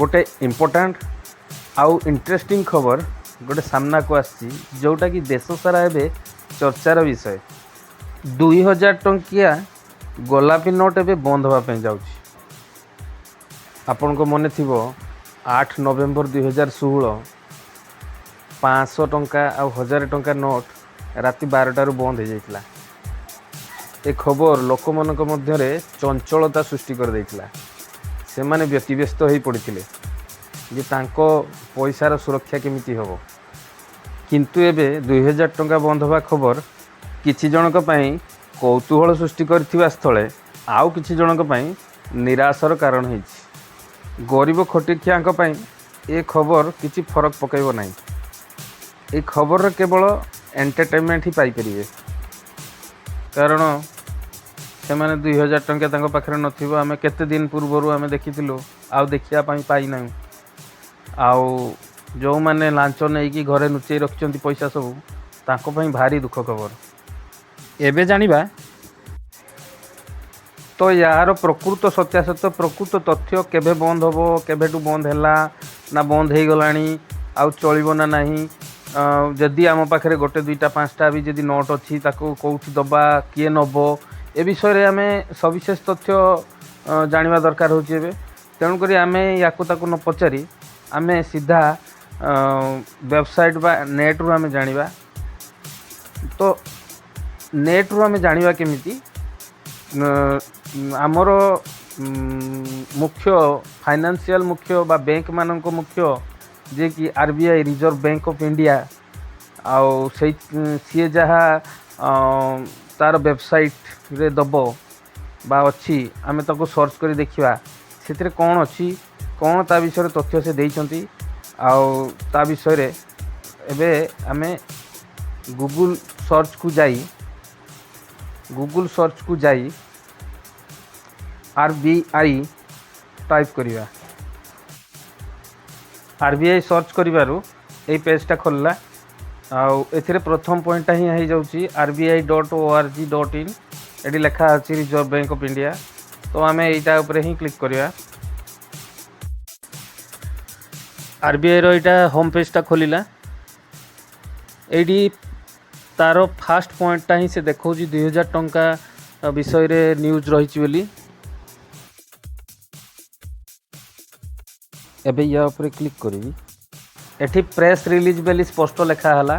ଗୋଟେ ଇମ୍ପୋର୍ଟାଣ୍ଟ ଆଉ ଇଣ୍ଟରେଷ୍ଟିଂ ଖବର ଗୋଟେ ସାମ୍ନାକୁ ଆସିଛି, ଯେଉଁଟାକି ଦେଶ ସାରା ଏବେ ଚର୍ଚ୍ଚାର ବିଷୟ। 2000 ଟଙ୍କିଆ ଗୋଲାପୀ ନୋଟ୍ ଏବେ ବନ୍ଦ ହେବା ପାଇଁ ଯାଉଛି। ଆପଣଙ୍କ ମନେ ଥିବ 8 ନଭେମ୍ବର 2016 500 ଟଙ୍କା ଆଉ 1000 ଟଙ୍କା ନୋଟ୍ ରାତି 12ଟାରୁ ବନ୍ଦ ହୋଇଯାଇଥିଲା। ଏ ଖବର ଲୋକମାନଙ୍କ ମଧ୍ୟରେ ଚଞ୍ଚଳତା ସୃଷ୍ଟି କରିଦେଇଥିଲା। ସେମାନେ ବ୍ୟତିବ୍ୟସ୍ତ ହୋଇ ପଡ଼ିଥିଲେ ଯେ ତାଙ୍କ ପଇସାର ସୁରକ୍ଷା କେମିତି ହେବ। କିନ୍ତୁ ଏବେ 2000 ଟଙ୍କା ବନ୍ଦ ହେବା ଖବର କିଛି ଜଣଙ୍କ ପାଇଁ କୌତୂହଳ ସୃଷ୍ଟି କରିଥିବା ସ୍ଥଳେ ଆଉ କିଛି ଜଣଙ୍କ ପାଇଁ ନିରାଶର କାରଣ ହେଇଛି। ଗରିବ ଖଟିଖିଆଙ୍କ ପାଇଁ ଏ ଖବର କିଛି ଫରକ ପକାଇବ ନାହିଁ। ଏ ଖବରର କେବଳ ଏଣ୍ଟରଟେନମେଣ୍ଟ ହିଁ ପାଇପାରିବେ, କାରଣ ସେମାନେ 2000 ଟଙ୍କା ତାଙ୍କ ପାଖରେ ନଥିବ। ଆମେ କେତେ ଦିନ ପୂର୍ବରୁ ଆମେ ଦେଖିଥିଲୁ, ଆଉ ଦେଖିବା ପାଇଁ ପାଇନାହୁଁ। ଆଉ ଯେଉଁମାନେ ଲାଞ୍ଚ ନେଇକି ଘରେ ଲୁଚେଇ ରଖିଛନ୍ତି ପଇସା ସବୁ, ତାଙ୍କ ପାଇଁ ଭାରି ଦୁଃଖ ଖବର। ଏବେ ଜାଣିବା ତ ଏହାର ପ୍ରକୃତ ସତ୍ୟାସତ୍ୟ, ପ୍ରକୃତ ତଥ୍ୟ, କେବେ ବନ୍ଦ ହେବ, କେବେଠୁ ବନ୍ଦ ହେଲା ନା ବନ୍ଦ ହେଇଗଲାଣି, ଆଉ ଚଳିବ ନା ନାହିଁ, ଯଦି ଆମ ପାଖରେ ଗୋଟେ ଦୁଇଟା ପାଞ୍ଚଟା ବି ଯଦି ନୋଟ୍ ଅଛି ତାକୁ କେଉଁଠି ଦେବା, କିଏ ନେବ, ଏ ବିଷୟରେ ଆମେ ସବିଶେଷ ତଥ୍ୟ ଜାଣିବା ଦରକାର ହେଉଛି ଏବେ। ତେଣୁକରି ଆମେ ୟାକୁ ତାକୁ ନ ପଚାରି ଆମେ ସିଧା ୱେବସାଇଟ୍ ବା ନେଟ୍ରୁ ଆମେ ଜାଣିବା। ତ ନେଟ୍ରୁ ଆମେ ଜାଣିବା କେମିତି? ଆମର ମୁଖ୍ୟ ଫାଇନାନ୍ସିଆଲ୍ ମୁଖ୍ୟ ବା ବ୍ୟାଙ୍କମାନଙ୍କ ମୁଖ୍ୟ ଯିଏକି RBI, reserve bank of India, ଆଉ ସେଇ ସିଏ ଯାହା ତା'ର ୱେବସାଇଟ୍ରେ ଦେବ ବା ଅଛି, ଆମେ ତାକୁ ସର୍ଚ୍ଚ କରି ଦେଖିବା ସେଥିରେ କ'ଣ ଅଛି, କ'ଣ ତା ବିଷୟରେ ତଥ୍ୟ ସେ ଦେଇଛନ୍ତି। ଆଉ ତା ବିଷୟରେ ଏବେ ଆମେ ଗୁଗୁଲ୍ ସର୍ଚ୍ଚକୁ ଯାଇ RBI type କରିବା। RBI search କରିବାରୁ ଏଇ ପେଜ୍ଟା ଖୋଲିଲା। ଆଉ ଏଥିରେ ପ୍ରଥମ ପଏଣ୍ଟଟା ହିଁ ହେଇଯାଉଛି RBI.org.in। ଏଠି ଲେଖା ଅଛି ରିଜର୍ଭ ବ୍ୟାଙ୍କ ଅଫ୍ ଇଣ୍ଡିଆ। ତ ଆମେ ଏଇଟା ଉପରେ ହିଁ କ୍ଲିକ୍ କରିବା। RBIର ଏଇଟା ହୋମ୍ ପେଜ୍ଟା ଖୋଲିଲା। ଏଇଠି ତାର ଫାଷ୍ଟ ପଏଣ୍ଟଟା ହିଁ ସେ ଦେଖାଉଛି 2000 ଟଙ୍କା ବିଷୟରେ ନ୍ୟୁଜ୍ ରହିଛି ବୋଲି। ଏବେ ୟା ଉପରେ କ୍ଲିକ୍ କରିବି। ଏଠି ପ୍ରେସ୍ ରିଲିଜ୍ ବୋଲି ସ୍ପଷ୍ଟ ଲେଖା ହେଲା।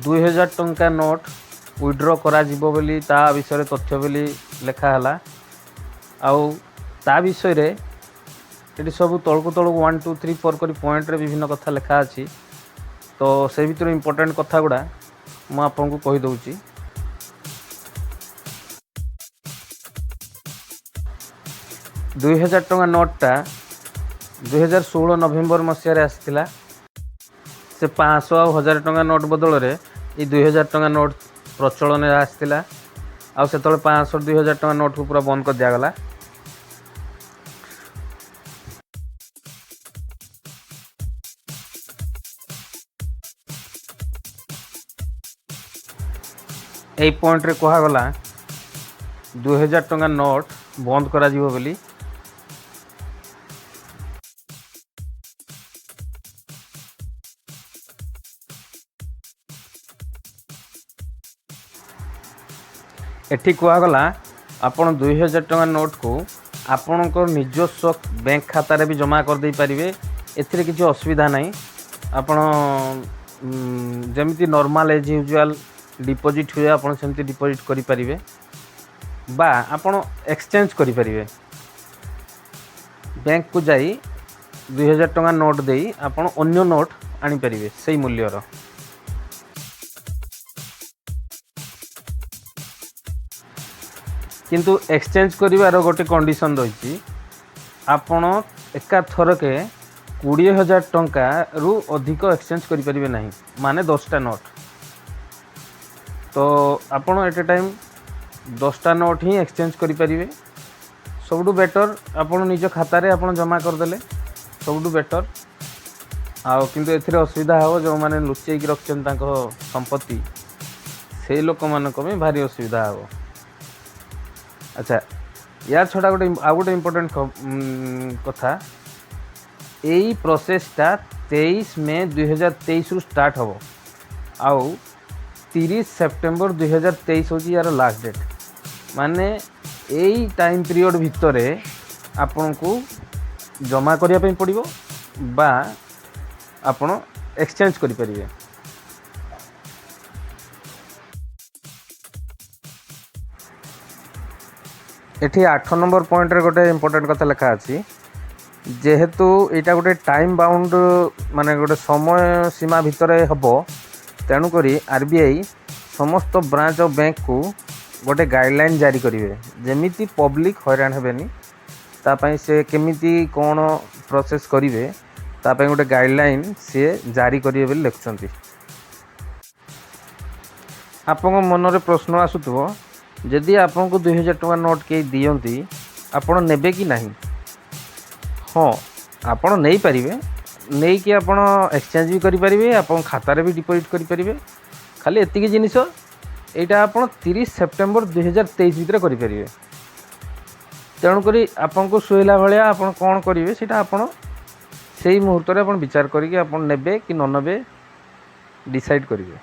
2000 ଟଙ୍କା ନୋଟ୍ ୱିଡ୍ର କରାଯିବ ବୋଲି ତା ବିଷୟରେ ତଥ୍ୟ ବୋଲି ଲେଖା ହେଲା। ଆଉ ତା ବିଷୟରେ ଏଠି ସବୁ ତଳକୁ ତଳକୁ 1 2 3 4 କରି ପଏଣ୍ଟରେ ବିଭିନ୍ନ କଥା ଲେଖା ଅଛି। ତ ସେଇ ଭିତରୁ ଇମ୍ପୋର୍ଟାଣ୍ଟ କଥା ଗୁଡ଼ା ମୁଁ ଆପଣଙ୍କୁ କହିଦେଉଛି। 2000 ଟଙ୍କା ନୋଟ୍ଟା 2016 ନଭେମ୍ବର ମସିହାରେ ଆସିଥିଲା। ସେ 500 ଆଉ 1000 ଟଙ୍କା ନୋଟ୍ ବଦଳରେ ଏଇ 2000 ଟଙ୍କା ନୋଟ୍ ପ୍ରଚଳନରେ ଆସିଥିଲା। ଆଉ ସେତେବେଳେ 500 2000 ଟଙ୍କା ନୋଟ୍କୁ ପୁରା ବନ୍ଦ କରିଦିଆଗଲା। ଏଇ ପଏଣ୍ଟରେ କୁହାଗଲା 2000 ଟଙ୍କା ନୋଟ୍ ବନ୍ଦ କରାଯିବ ବୋଲି। ଏଠି କୁହାଗଲା ଆପଣ 2000 ଟଙ୍କା ନୋଟ୍କୁ ଆପଣଙ୍କ ନିଜସ୍ୱ ବ୍ୟାଙ୍କ ଖାତାରେ ବି ଜମା କରିଦେଇପାରିବେ, ଏଥିରେ କିଛି ଅସୁବିଧା ନାହିଁ। ଆପଣ ଯେମିତି ନର୍ମାଲ୍ ଏଜ୍ ୟୁଜୁଆଲ୍ ଡିପୋଜିଟ୍ ହୁଏ ଆପଣ ସେମିତି ଡିପୋଜିଟ୍ କରିପାରିବେ ବା ଆପଣ ଏକ୍ସଚେଞ୍ଜ କରିପାରିବେ। ବ୍ୟାଙ୍କକୁ ଯାଇ 2000 ଟଙ୍କା ନୋଟ୍ ଦେଇ ଆପଣ ଅନ୍ୟ ନୋଟ୍ ଆଣିପାରିବେ ସେଇ ମୂଲ୍ୟର। କିନ୍ତୁ ଏକ୍ସଚେଞ୍ଜ କରିବାର ଗୋଟେ କଣ୍ଡିସନ୍ ରହିଛି, ଆପଣ ଏକାଥରକେ 20,000 ଟଙ୍କାରୁ ଅଧିକ ଏକ୍ସଚେଞ୍ଜ କରିପାରିବେ ନାହିଁ, ମାନେ 10ଟା ନୋଟ୍। ତ ଆପଣ ଏଟ୍ ଏ ଟାଇମ୍ 10ଟା ନୋଟ୍ ହିଁ ଏକ୍ସଚେଞ୍ଜ କରିପାରିବେ। ସବୁଠୁ ବେଟର୍ ଆପଣ ନିଜ ଖାତାରେ ଆପଣ ଜମା କରିଦେଲେ ସବୁଠୁ ବେଟର୍। ଆଉ କିନ୍ତୁ ଏଥିରେ ଅସୁବିଧା ହେବ ଯେଉଁମାନେ ଲୁଚେଇକି ରଖିଛନ୍ତି ତାଙ୍କ ସମ୍ପତ୍ତି, ସେଇ ଲୋକମାନଙ୍କ ପାଇଁ ଭାରି ଅସୁବିଧା ହେବ। ଆଚ୍ଛା, ୟା ଛଡ଼ା ଆଉ ଗୋଟେ ଇମ୍ପୋର୍ଟାଣ୍ଟ କଥା, ଏଇ ପ୍ରୋସେସଟା 23 ମେ 2023ରୁ ଷ୍ଟାର୍ଟ ହେବ ଆଉ 30 ସେପ୍ଟେମ୍ବର 2023 ହେଉଛି ୟାର ଲାଷ୍ଟ ଡେଟ୍। ମାନେ ଏଇ ଟାଇମ୍ ପିରିୟଡ଼ ଭିତରେ ଆପଣଙ୍କୁ ଜମା କରିବା ପାଇଁ ପଡ଼ିବ ବା ଆପଣ ଏକ୍ସଚେଞ୍ଜ କରିପାରିବେ। ଏଠି 8 ନମ୍ବର ପଏଣ୍ଟରେ ଗୋଟେ ଇମ୍ପୋର୍ଟାଣ୍ଟ କଥା ଲେଖା ଅଛି। ଯେହେତୁ ଏଇଟା ଗୋଟେ ଟାଇମ୍ ବାଉଣ୍ଡ, ମାନେ ଗୋଟେ ସମୟ ସୀମା ଭିତରେ ହେବ, ତେଣୁକରି ଆର୍ବିଆଇ ସମସ୍ତ ବ୍ରାଞ୍ଚ ଅଫ୍ ବ୍ୟାଙ୍କକୁ ଗୋଟେ ଗାଇଡ଼ଲାଇନ୍ ଜାରି କରିବେ, ଯେମିତି ପବ୍ଲିକ୍ ହଇରାଣ ହେବେନି। ତା ପାଇଁ ସେ କେମିତି କ'ଣ ପ୍ରୋସେସ୍ କରିବେ, ତା ପାଇଁ ଗୋଟେ ଗାଇଡ଼ଲାଇନ୍ ସିଏ ଜାରି କରିବେ ବୋଲି ଲେଖୁଛନ୍ତି। ଆପଣଙ୍କ ମନରେ ପ୍ରଶ୍ନ ଆସୁଥିବ, ଯଦି ଆପଣଙ୍କୁ 2000 ଟଙ୍କା ନୋଟ୍ କେହି ଦିଅନ୍ତି, ଆପଣ ନେବେ କି ନାହିଁ? ହଁ, ଆପଣ ନେଇପାରିବେ। ନେଇକି ଆପଣ ଏକ୍ସଚେଞ୍ଜ ବି କରିପାରିବେ, ଆପଣ ଖାତାରେ ବି ଡିପୋଜିଟ୍ କରିପାରିବେ। ଖାଲି ଏତିକି ଜିନିଷ, ଏଇଟା ଆପଣ 30 ସେପ୍ଟେମ୍ବର 2023 ଭିତରେ କରିପାରିବେ। ତେଣୁକରି ଆପଣଙ୍କୁ ସୁହାଇଲା ଭଳିଆ ଆପଣ କ'ଣ କରିବେ, ସେଇଟା ଆପଣ ସେଇ ମୁହୂର୍ତ୍ତରେ ଆପଣ ବିଚାର କରିକି ଆପଣ ନେବେ କି ନ ନେବେ ଡିସାଇଡ଼୍ କରିବେ।